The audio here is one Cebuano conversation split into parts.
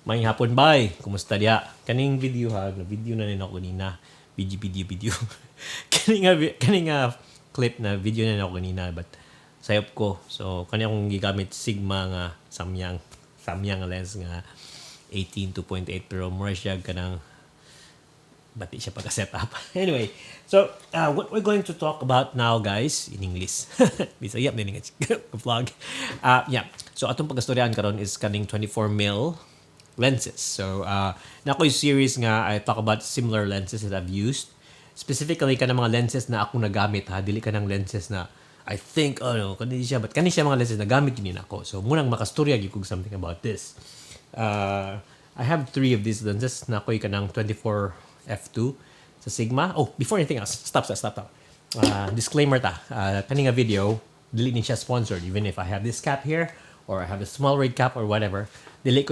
Maayong hapon, bay. Kumusta diha? Kaning video ha, na video na nako kanina. Video, video, video. Kani nga clip na video na nako kanina, but sayop ko. So kani akong gigamit, Sigma nga Samyang. Samyang nga lens nga 18 2.8, pero more siya kanang bati siya pagka-set up. Anyway, so what we're going to talk about now, guys, in English. Bisaya din nga vlog. Yeah. So atong pag-istoryahan karon is kaning 24 mil lenses. So naa ko'y series nga I talk about similar lenses that I've used. Specifically kanang mga lenses na akong nagamit ha, dili kanang lenses na I think, oh no, kani siya, but kani siya mga lenses na gamit gyud nako. So munang makastorya gyud kog something about this. I have three of these lenses naa ko'y kanang 24 f2 sa Sigma. Oh, before anything else, stop, stop, stop, stop. Disclaimer ta. Kani nga video, dili ni siya sponsored. Even if I have this cap here, or I have a small rig cap or whatever, dili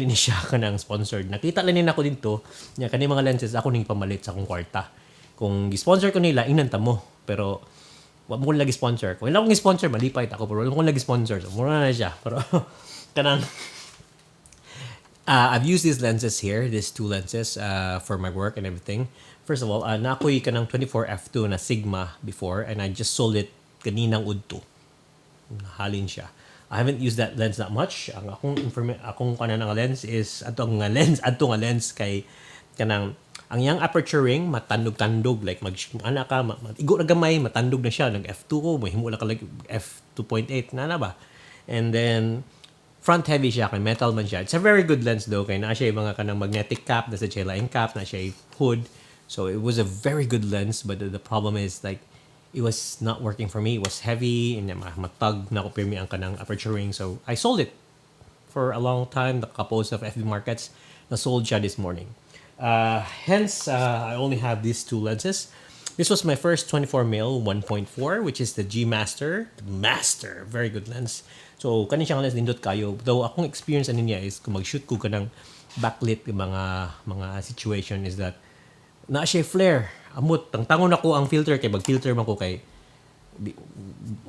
ni siya kanang sponsored. Nakita lang ni nako didto, nya kani mga lenses ako ning pamalit sa akong kwarta. Kung gi-sponsor ko nila, ingnan ta mo. Pero wa mo lagi sponsor. Kung wala akong sponsor, malipay ako. Pero wala akong lagi sponsor. So, mura na siya. Pero kanang I've used these lenses here, these two lenses, for my work and everything. First of all, naa ko'y kanang 24 f2 na Sigma before and I just sold it kaninang udto. Halin siya. I haven't used that lens that much. Ang akong kanan nga lens is ato nga lens, adto nga lens kay kanang ang iyang aperture ring matandog-tandog, like mag ana ka igo na gamay, matandog na siya. Nag f2 ko, mahimo na ka like f2.8 na na ba. And then front heavy siya kay metal man siya. It's a very good lens though, kay naa siya yung mga kanang magnetic cap, naa siya laing cap, naa siya hood. So it was a very good lens, but the problem is, like, it was not working for me. It was heavy and matag na ko pirmi ang kanang aperture ring. So I sold it for a long time. Nakapost of FB Markets, na sold siya this morning. Hence, I only have these two lenses. This was my first 24 mil 1.4, which is the G Master. The Master, very good lens. So, kani siyang lens nindot kayo. Though, akong experience ani niya is kung mag-shoot ko kanang backlit yung mga situation is that naa siya flare. Amot, tangtangon ako ang filter kay mag-filter man ko kay di,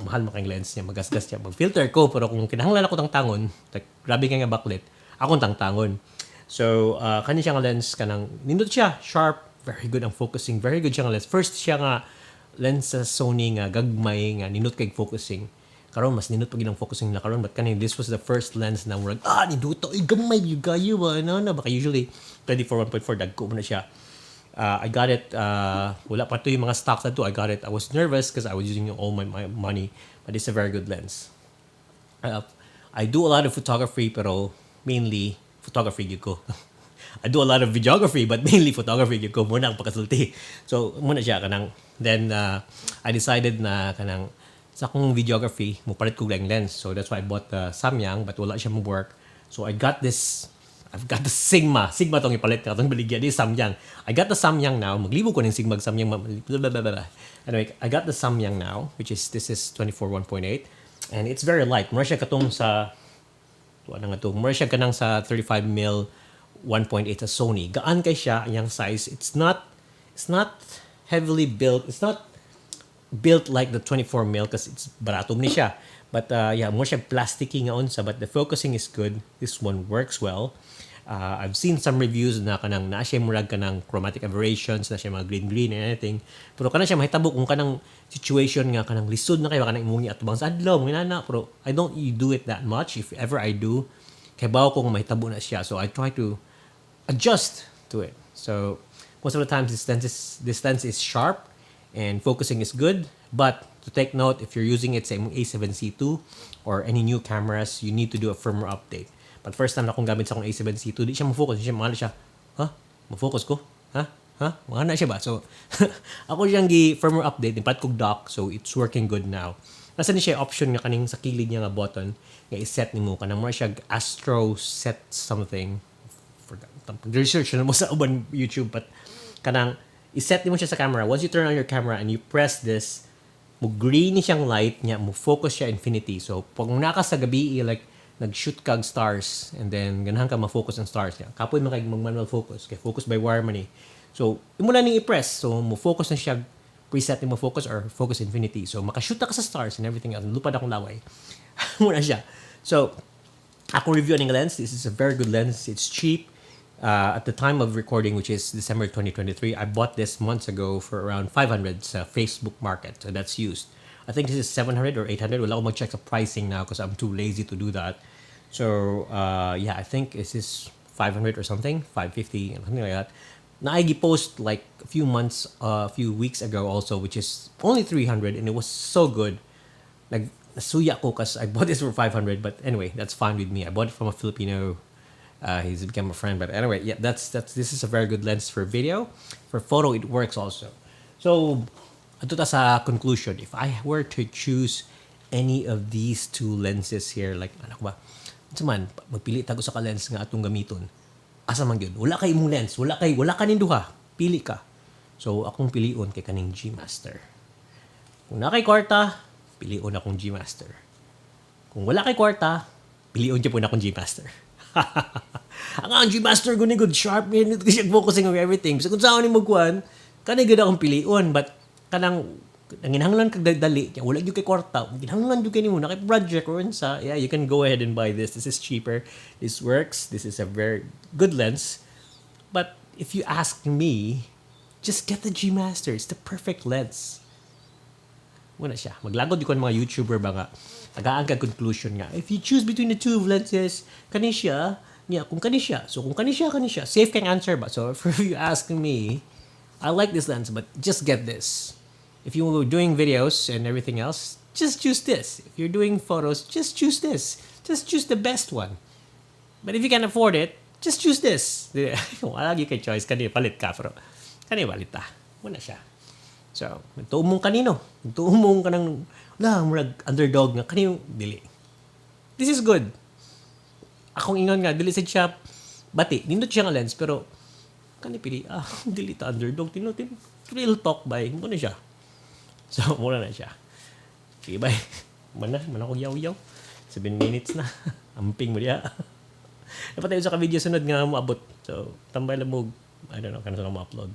mahal man kay lens niya, magasgas siya. Mag-filter ko, pero kung kinahanglan ako tangtangon, like, grabe kay nga backlit, akong tangtangon. So, kani siyang lens, kanang, nindot siya, sharp, very good ang focusing, very good siya nga lens. First siya nga lens sa Sony nga gagmay nga nindot kay focusing. Karon mas nindot pa ang focusing na karon, but kani this was the first lens na murag nindot ay gamay gyud kayo ba ano na baka. Usually 24 1.4 dagko mo na siya. I got it, wala pa to yung mga stocks na to. I got it. I was nervous because I was using all my money, but it's a very good lens. I do a lot of photography, pero mainly photography gyud ko. I do a lot of videography, but mainly photography gyud ko muna ang pagkasulti. So muna siya kanang then I decided na kanang sa akong videography mo palit ko lang lens. So that's why I bought the Samyang, but wala siya mo work. So I got this I've got the Sigma. Sigma tong ipalit katong baligya di Samyang. I got the Samyang now. Maglibog ko ng Sigma Samyang. Blah, blah, blah, blah. Anyway, I got the Samyang now, which is this is 24 1.8 and it's very light. Mura siya katong sa tuwa na nga to. Mura siya kanang sa 35 mil 1.8 sa Sony. Gaan kay siya iyang size. It's not heavily built. It's not built like the 24 mil kasi it's barato ni siya. But yeah, more siya plasticky nga unsa, but the focusing is good. This one works well. I've seen some reviews na kanang naa siya murag kanang chromatic aberrations, na siya mga green green and anything. Pero kanang siya mahitabo kung kanang situation nga kanang lisod na kayo kanang imong atubang sa adlaw, mga nana, pero I don't you do it that much. If ever I do, kay bawo ko kung mahitabo na siya. So I try to adjust to it. So most of the times this lens is sharp and focusing is good. But to take note, if you're using it sa imong A7C II or any new cameras, you need to do a firmware update. But first time na akong gamit sa akong A7C II, di siya mo-focus. Di siya, mahal siya. Ha? Mo-focus ko? Ha? Ha? Mga na siya ba? So, ako siyang gi firmware update, nipalit kog dock, so it's working good now. Nasa ni siya option nga kaning sa kilid niya nga button nga i-set nimo kanang more siya astro set something. Forgot. Research na mo sa uban YouTube, but kanang i-set nimo siya sa camera. Once you turn on your camera and you press this, mo green ni siyang light niya, mo focus siya infinity. So pag naka sa gabi, like nag-shoot kag stars and then ganahan ka ma-focus ang stars niya. Kapoy man kay mag manual focus kay focus by wire man ni. So imo na ning i-press. So mo focus na siya, preset nimo focus or focus infinity. So makashoot na ka sa stars and everything else. Lupad akong laway. Muna siya. So Ako review aning lens. This is a very good lens. It's cheap. At the time of recording, which is December 2023, I bought this months ago for around 500 sa Facebook Market. So that's used. I think this is 700 or 800. Wala ko mag-check sa pricing now because I'm too lazy to do that. So, yeah, I think this is 500 or something, 550, something like that. Naay post like a few months, a few weeks ago also, which is only 300 and it was so good. Nag nasuya ko because I bought this for 500, but anyway, that's fine with me. I bought it from a Filipino. He's become a friend, but anyway, yeah, that's this is a very good lens for video. For photo, it works also. So, adto ta sa conclusion. If I were to choose any of these two lenses here, like ano ba? Unsa man, magpili ta og usa ka lens nga atong gamiton. Asa man gyud? Wala kay imong lens, wala ka ning duha. Pili ka. So, akong pilion kay kaning G Master. Kung naa kay kwarta, pilion akong G Master. Kung wala kay kwarta, pilion gyapon akong G Master. Ang G Master guni good sharp ni siya focusing on everything. So kung saan ni magkuan, kani gud akong pilion, but kanang nanginahanglan kag dali, wala gyud kay kwarta, kinahanglan gyud kay nimo na kay project or unsa, yeah, you can go ahead and buy this. This is cheaper. This works. This is a very good lens. But if you ask me, just get the G Master. It's the perfect lens. Mao na siya. Maglagod di ko ang mga YouTuber ba nga, tagaan ka conclusion nga. If you choose between the two lenses, kani siya, niya, kung kani siya. So kung kani siya, kani siya. Safe kang answer ba? So if you ask me, I like this lens, but just get this. If you were doing videos and everything else, just choose this. If you're doing photos, just choose this. Just choose the best one. But if you can afford it, just choose this. Wala gyud kay choice kani palit ka, pero kani palit ta. Mao na siya. So, tuo mong kanino. Tuo mong kanang la murag underdog nga kani dili. This is good. Akong ingon nga dili sad siya bati. Nindot siya nga lens, pero kani pili, ah, dili ta underdog tino tin real talk bay mao na siya. So, mao na siya. Sige, bye. Mana ko yaw-yaw. 7 minutes na. Amping mo diha. Dapat tayo sa ka video sunod nga moabot. So, tambay lang mo, I don't know, kano sa mo upload.